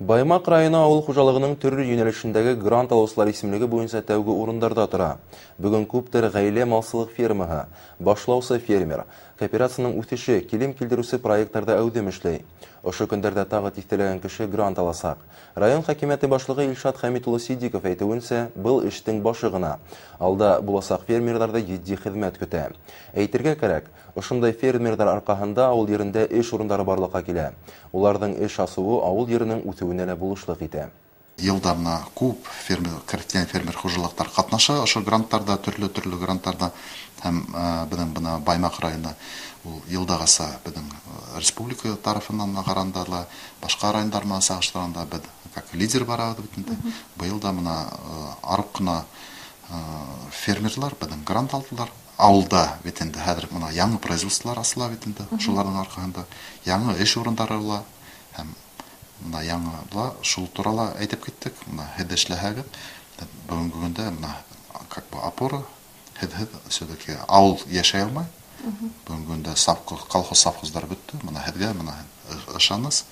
Баймаҡ районы ауыл хужалығының төрлө йүнәлешендәге грант алыусылар исемлеге буйынса тәүге урындарҙа тора. Бөгөн күптәр ғаилә малсылыҡ фермаһы, башлаусы фермер, кооперацияның үҫеше, килем килтереүсе проекттарҙа әүҙем эшләй. Ошо көндәрҙә тағы тиҫтәләгән кеше грант аласаҡ. Район хакимиәте башлығы Илшат Хәмит улы Ситдиҡов әйтеүенсә, был эштең башы ғына. Алда буласаҡ фермерҙарҙы етди хеҙмәт көтә. Әйтергә кәрәк, ошондай фермерҙар арҡаһында ауыл ерендә эш урындары барлыҡҡа килә. Уларҙың эш асыуы ауыл еренең үҫеүенә лә булышлыҡ итә. Йылда бына күп фермер, крәҫтиән фермер хужалыҡтар ҡатнаша ошо гранттарҙа, төрлө-төрлө гранттарҙа, һәм беҙҙең бына Баймаҡ районы ул йылдағаса беҙҙең республика тарафынан ҡарағанда ла, башҡа райондар менән сағыштырғанда беҙ как лидер барабыҙ бит инде. Быйыл да бына арыҡ ҡына фермерлар беҙҙең грант алдылар. Ауылда бит инде хәҙер бына яңы производстволар асыла бит инде, шуларҙың арҡаһында яңы эш урындары була, һәм бына яңы була, шул турала әйтеп киттек. Бына һеҙ эшләһәгеҙ, бөгөнгө көндә бына как бы опора, һеҙһеҙ все-таки ауыл йәшәй алмай. Бөгөнгө көндә колхоз, совхоздар бөттө. Бына һеҙгә бына ышаныс.